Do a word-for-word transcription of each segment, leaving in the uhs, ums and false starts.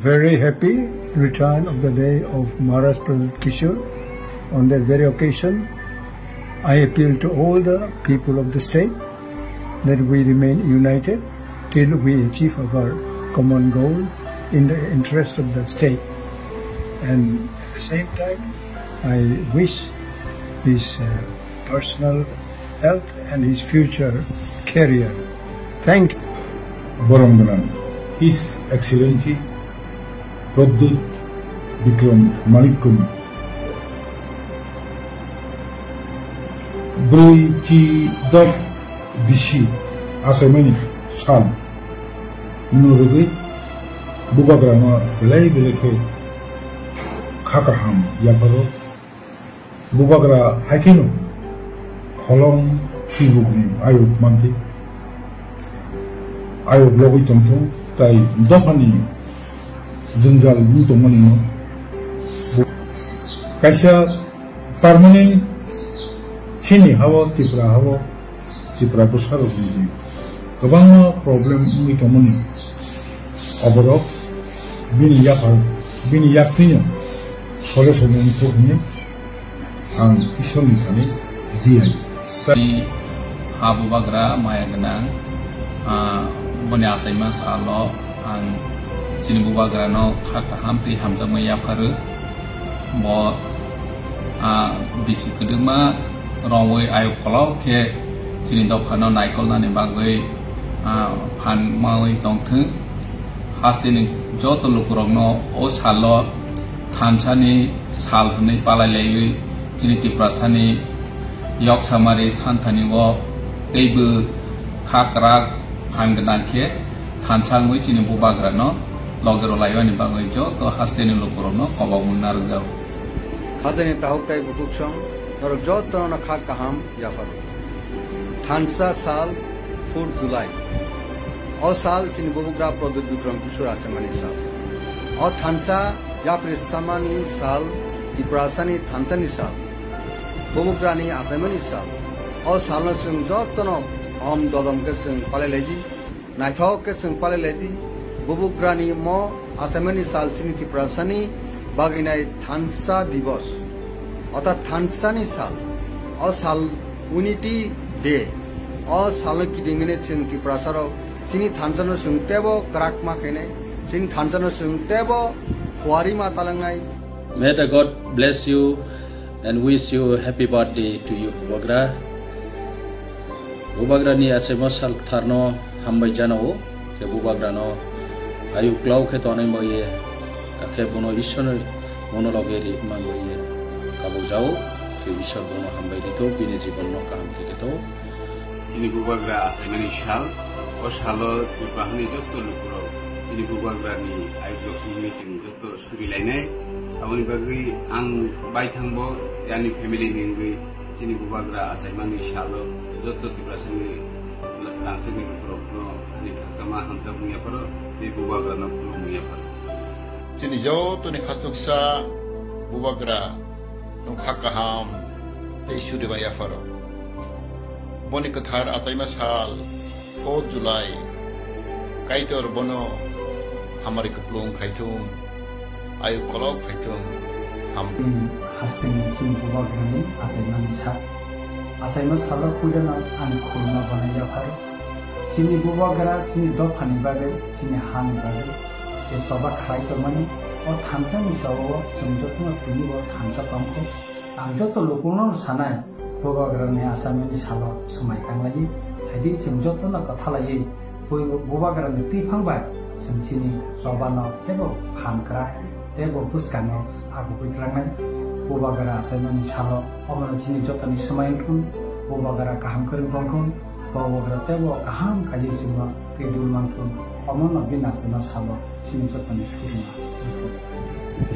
Very happy return of the day of Maharaj Pradyut Kishore. On that very occasion, I appeal to all the people of the state that we remain united till we achieve our common goal in the interest of the state. And at the same time, I wish his, uh, personal health and his future career. Thank you. Borom gwnang His Excellency Pradyut Bikram Manikko ni brwichidok bisi achaimani sal no rwgwi Bubagrano belai belai khe kha kaham yapharo. Bubagra hai kheno holong tibukni ayuk mantwi, ayuk logwi tongthung, tai dophani jwngjal wng tongmani no kaisa permanent chini hao, Tripura hao, Tripura bwsarokni je kwbangma problem wngwi tongmani, oborok bini yaphar, bini yaktwino solution wngthok hwnwi ang Ishorni thani diyaio. Ni ha Bubagra maya gwnang, ah, boni achaima salo ang chini Bubagrano kha kaham tei hamjakma yapharo. Bo, ah, bisi kwdwkma rongwi ayuk kolok khe chini dophano naikolnani bagwi, ah, phan mawi tongthwng. Hasteni joto lukurokno o salo thansani sal hwnwi palai laiwi chini Tiprasani yok samari santhani o teibo kha kwrak phan gwnang khe thansa wngwi chini Bubagrano loge rwlaimani bagwi joto hasteni lukurokno kobokmung narwkjago. Khajani tahuk tai bukuksong norok jotono kha kaham yapharo. Thansa sal fourth July. O sal chini Bubagra Pradyut Bikram Kishore achaimani sal. O thansa yapri samani sal, Tiprasani thansani sal. Bubagrani achaimani sal. O salno chwng jotono om dodom khe chwng palai laidi. Naithok khe chwng palai laidi, Bubagrani mo achaimani sal chini Tiprasani bagwinai thansa dibos, orthat thansani sal. O sal Unity Day. O salo kidingwini chwng Tiprasarok chini thansano chwng tebo kwrakma khainai, chini thansano chwng tebo phuarima talangnai. May the God bless you and wish you happy birthday to you, Bubagra. Bubagrani achaima sal kwtharno hambai janao, khe Bubagrano ayuk klao khe tonwi maiye, khe bono Ishorno bono loge ri mangwiye kabujao, khe Ishor bono hambai rito, bini jibonno kaham khe kheto. Chini Bubagra achaimani sal, o salo Tripura hani jotto lukurok chini Bubagrani ayuk lokhumni chwng jotto suri lainai. Aboni bagwi ang baithangbo, ani family ni wngwi chini Bubagra achaimani salo jotto Tiprasani rangchakni lukurokno ani khakchangma hamjakmung yapharo tei Bubagrano khulumung yapharo. Chini jotoni khachuksa Bubagra nwng kha kaham tei suriba yapharo. Boni kwthar achaima sal fourth July, Kaitor bono hamari kuplung khaithung, ayu kolok khaithung, ham. Hasteni chini Bubagrani achaimani sal. Achaima salo puilano ani khulumna bana yaphar. Chini Bubagra chini dophani bagwi, chini hani bagwi, je choba khlai tongmani, o thansani chobao chwng jotono tini bo thansa tongkho. Ang joto lukuno sanai, Bubagrani achaimani salo swmai kanglai, haidi chwng jotono kwthalai, Bubagrani twiphang bai chwng chini chobano teibo phan kwrak, teibo bwskango agugwi kwlangnai. Bubagra achaimani salo omono chini jotoni swmai wngthun, Bubagra kaham kwrwng tongthun, Bubagra teibo kaham kaiwi chwngno twi dul manthun, omono bini achaima salo chini jotoni surima wngthun.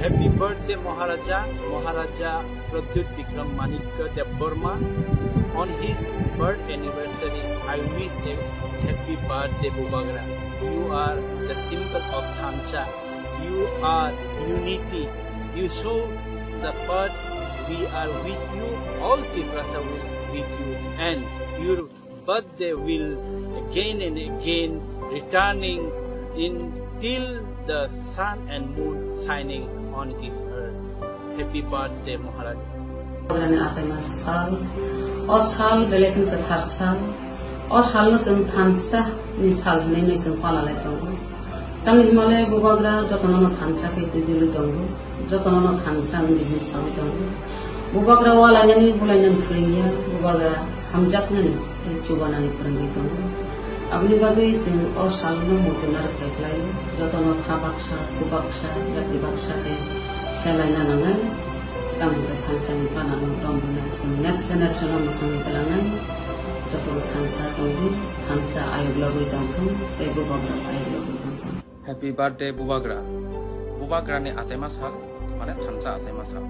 Happy birthday, Maharaja, Maharaja Pradyut Bikram Manikya Debbarma. On his birth anniversary, I wish a happy birthday, Bubagra. You are the symbol of Thansa. You are unity. You show the path. We are with you. All Tiprasa will with you. And your birthday will again and again returning in till The sun and moon shining on this earth. Happy birthday, Maharaja. Bubagrani achaima sal. O sal belai kheno kwthar sal. O salno chwng thansa ni sal hinwi nai chwng pala lai tongo. Tamni hwnmale Bubagra jotono no thansa khe twi duli tongo. Jotono no thansa wngwi hinwi sawi tongo. Bubagra walainani bulainani phwrwngya, Bubagra hamjaknani tei chubanani phwrwngwi tongo. Aboni bagwi chwng o salno muitu narwk khai khlaio. Jotono kha baksa, khu baksa, yapri baksa khe selaina nangnai. Tamo khe thansa ni panano tongwinai chwng next generation o mwthangwi twlangnai. Jotono thansa tongdi, thansa ayuk logwi tongthung tei Bubagra ayuk logwi tongthung. Happy birthday, Bubagra. Bubagrani achaima sal, mane thansa achaima sal.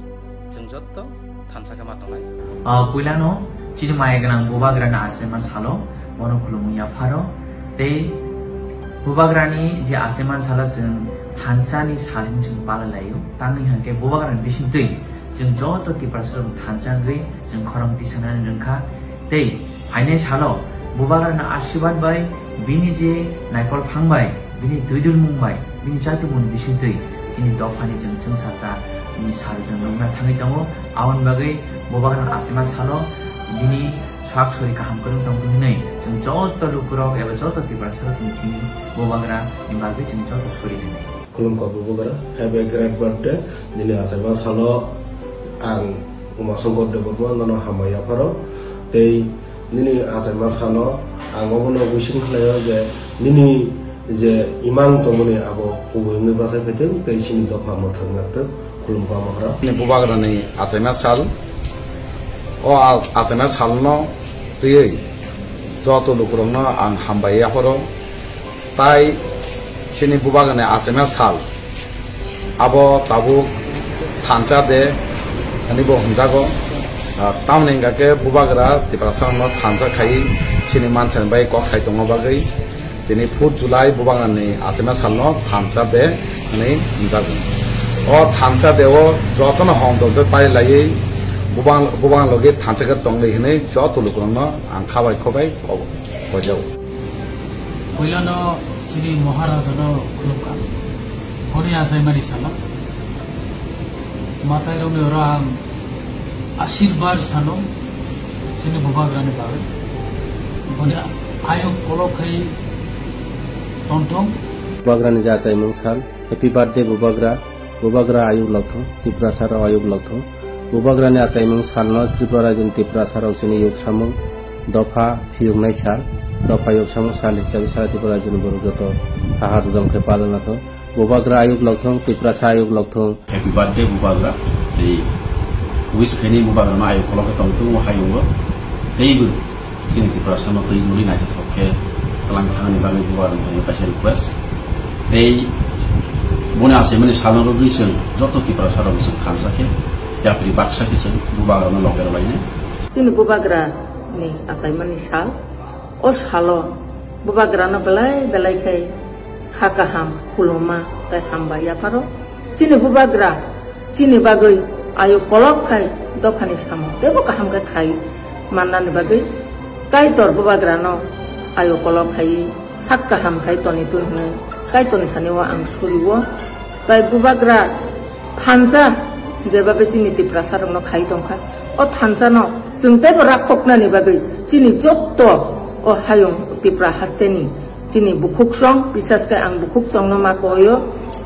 Chwng jotto thansa khe ma tongnai. Ah, puilano chini maya gwnang Bubagrani achaima salo, bono khulumwi yapharo. Tei Bubagrani je achaima salo chwng thansani sal hinwi chwng pala laio. Tamni hwnkhe Bubagrani bisingtwi chwng joto Tiprasa rok thansa wngwi chwng khorang tisanani rwngkha. Tei phainai salo Bubagrani asirwad bai, bini je naikol phang bai, bini twidulmung bai, bini chaitokmung bisingtwi chini dophani chwng chwngsasa ni sal chwng nukna thangwi tongo. Aboni bagwi Bubagrani achaima salo bini swk sori kaham kwrwng tongthung hinwi chwng joto lukurok eba joto Tiprasa rok chwng chini Bubagrani bagwi chwng joto sori hinwi. Khulumkha Bubagra, have a great birthday. Nini achaima salo ang Umasongkor Debbarma nono hambai yapharo. Tei nini achaima salo ang obono wishing khlaio je nini je imang tongmani abo kubui wngwi bachai phaithwng tei chini dopha mwthangna twk. Khulumkha Maharaja. Nini Bubagrani achaima sal, o a-, achaima salno twiwi joto lukurokno ang hambai yapharo. Tai chini Bubagrani achaima sal, abo tabuk thansa de hinwi bo hwnjago. Ah, tamoni hwnkha khe Bubagra Tiprasarokno thansa khai chini manthani bai kok sai tongna bagwi tini fourth July Bubagrani achaima salno thansa de hinwi hwnjago. O thansa de o jotono hom dol de pai laiwi Bubang-, Bubang logi thansa khe tongdi hinwi joto lukurokno ang khabai khobai kobo. Pojao. Puilano chini Maharajano khulumkha. Boni achaimani salo. Mwtairokni oro ang asirbar sano chini Bubagrani bagwi. Boni ayuk kolok khai tongthong. Bubagrani je achaimung sal. Happy birthday Bubagra. Bubagra ayuk lokthong, Tiprasa rok ayuk lokthong. Bubagrani achaimung salno Tripura rajyoni Tiprasa rok chini yuk samung dopha phiyuknai sal, dopha yuk samung sal hisabe sara Tripura rajyoni borok joto kahar dong khe palana thok. Bubagra ayuk lokthong, Tiprasa ayuk lokthong. Happy birthday Bubagra. Tei wish khaini Bubagrano ayuk kolok khe tongthung o hayungo. Teibo chini Tiprasano twi duli naithothok khe twlang thangni bagwi Bubagrani thani kaisa request. Tei boni achaimani salno rwgwi chwng joto Tiprasarok chwng thansa khe yapri baksa khe chwng Bubagrano loge rwlainai. Chini Bubagrani achaimani sal, o salo Bubagrano belai belai khe kha kaham, khuluma tei hambai yapharo. Chini Bubagra chini bagwi ayuk kolok khai dophani samung teibo kaham khe khai mannani bagwi Kaitor Bubagrano ayuk kolok khai sak kaham khai toni tun hwnwi Kaitorni thani o ang suri o. Tai Bubagra thansa jebabe chini Tiprasa rokno khai tongkha, o thansa no chwng teibo rakhoknani bagwi chini jotto o hayung Tipra hasteni chini bukhuk song, bisas khe ang bukhuk songno ma koyo.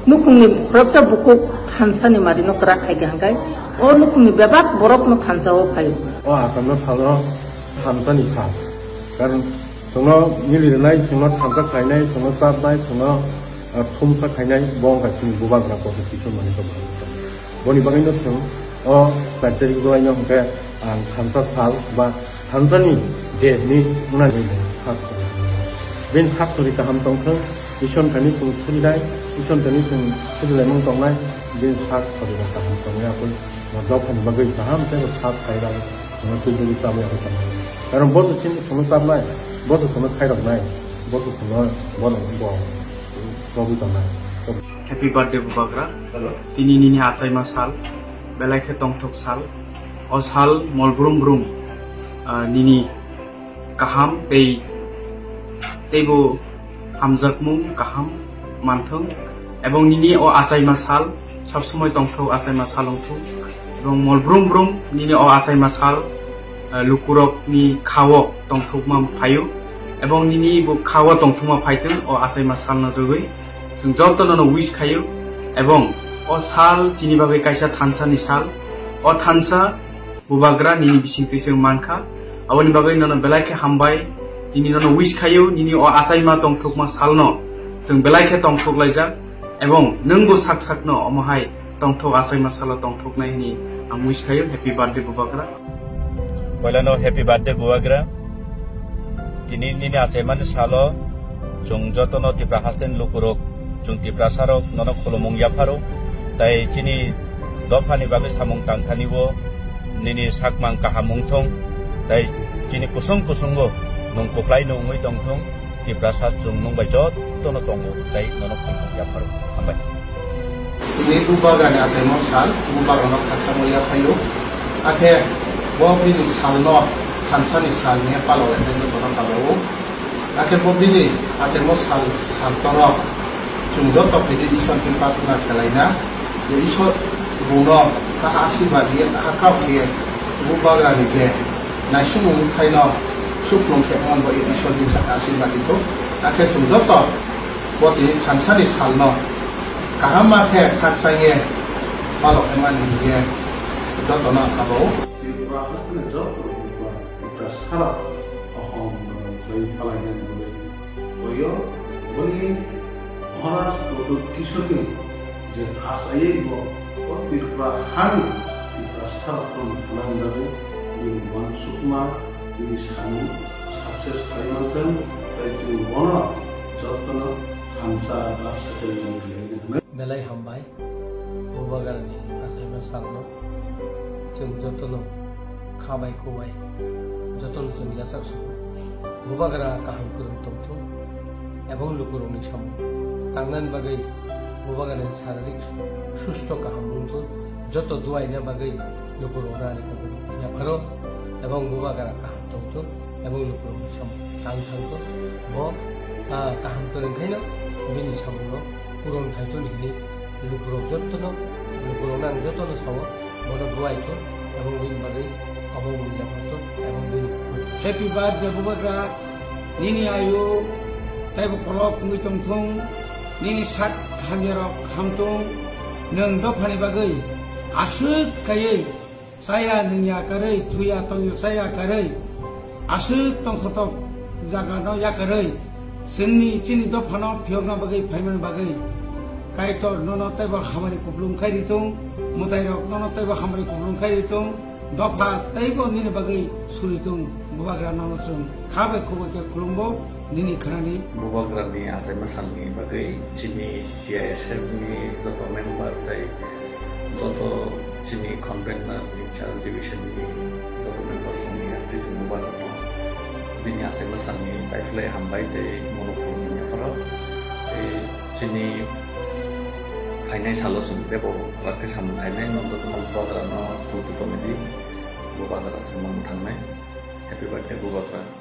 Nukhungni khoroksa bukhuk thansani marino kwrak khai khe hangkai o nukhungni bebak borokno thansa o phaio. O Asamno salo thansani sal. Karon chwngno mili rwnai, chwngno thansa khlainai, chwngno chapnai, chwngno, ah, thumsa khainai, bo wngkha chini Bubagra kotor kisa manwi tongkha. Boni bagwino chwng o char tarik July no hwnkhe ang thansa sal ba thansani de hinwi wngnai sak sori. Bini sak sori kaham tongthwng, Isor thani chwng surinai, Isor thani chwng surilaimung tongnai, bini sak sori kaham tongnai, aboni dophani bagwi kaham tei sak khairok chwngno twi twi chamwi tongnai. Karon bo chwng chini chwngno chamnai, bo chwng chwngno khairoknai, bo chwng chwngno bono bo togwi tongnai. Happy birthday Bubagra. Hello. Tini nini achaima sal, belai khe tongthok sal. O sal mol brum brum, ah, nini kaham tei teibo hamjakmung kaham manthung. Ebong nini o achaima sal, sob somoi tongthok achaima sal wngthok. Ebong mol brum brum nini o achaima sal, eh, lukurokni khao tongthokma phaio. Ebong nini bo khao tongthokma phaitwng o achaima salno dogwi. Chwng jotono no wish khaio. Ebong o sal chini bagwi kaisa thansani sal. O thansa Bubagra nini bisingtwi chwng mankha. Aboni bagwi nono belai khe hambai. Tini nono wish khaio, nini o achaima tongthokma salno chwng belai khe tongthok laijak. Ebong nwngbo sak sakno omo hai tongthok achaima salo tongthoknai hwnwi ang wish khaio. Happy birthday Bubagra. Poilano happy birthday Bubagra. Tini nini achaimani salo chwng jotono Tipra hasteni lukurok, chwng Tiprasarok nono khulumung yapharo. Tai chini dophani bagwi samung tangthani bo nini sakmang kaham wngthong. Tai chini kusung kusungo nwng kwplai no wngwi tongthong. Tiprasa chwng nwng bai jotono tongo, tai nono khulumung yapharo. Hambai. Tini Bubagrani achaimo sal, Bubagrano khakchangma yaphaio. Akhe bo bini salno thansani sal hwnwi palok lainai jotono kabao. Akhe bo bini achaimo sal, sal torok chwng joto phaidi Ishwar khe prarthana khelaina, je Ishwar buno kaha asirwad riya, kaha kau khe Bubagrani je naisingmung thaino suklung khe mano bo Ishwar bini saka asirwad rithok. Akhe chwng joto bo tini thansani salno kaham ma khe khakchangye palok mani hwnwi jotono kabao. Tripura hasteni joto Tripura, Tripura sara kaham manwi palainani bagwi. Boyo boni Maharaj Pradyut Kishorni je achaiwi bo o Tripura hani Tripura sara tong thanani bagwi bini uansukma, bini samung success khlai manthwng, tei chwng bono jotono thansa baksa tei mung khlainani hwnwi. Belai hambai, Bubagrani achaima salno chwng jotono kha bai kho bai jotono chwng yachak sugo. Bubagra kaham kwrwng tongthung, ebong lukurokni samung tangnani bagwi Bubagrani saririk susto kaham wngthung, joto duaina bagwi lukurokno ani kok yapharo, ebong Bubagra kaham tongthung, ebong lukurokni samung tang thangthung. Bo, ah, kaham kwrwng khaino bini samungno puron khaithun hwnwi lukurok jotono, lukurokno ang jotono sao, bono duaithun, ebong bini bagwi obo wngya khaithun, ebong bini. Happy birthday Bubagra, nini ayu teibo kolok wngwi tongthung, nini sak hamyarok hamthung, nwng dophani bagwi aswk kaiwi chaya nungya karwi, thuya tongya chaya karwi, aswk tongthotok jagano yakarwi, chwngni chini dophano phiyokna bagwi phaimani bagwi Kaitor nono teibo hamari kuplung khai ritung, mwtairok nono teibo hamari kuplung khai ritung, dopha teibo nini bagwi suritung, Bubagra nono chwng kha bai khubai khe khulumbo nini khnani. Bubagrani achaima salni bagwi chini T I S F ni joto member tei joto chini convener, in charge division ni joto members rokni R T C Bubagrano bini achaima salni paiphlai hambai tei bono khulumni yapharo tei chini phainai salo chwng teibo kwrak khe samung khainai, no jotono Bubagrano thung tongthoknai di, Bubagra chwng mano thangnai. Happy birthday Bubagra.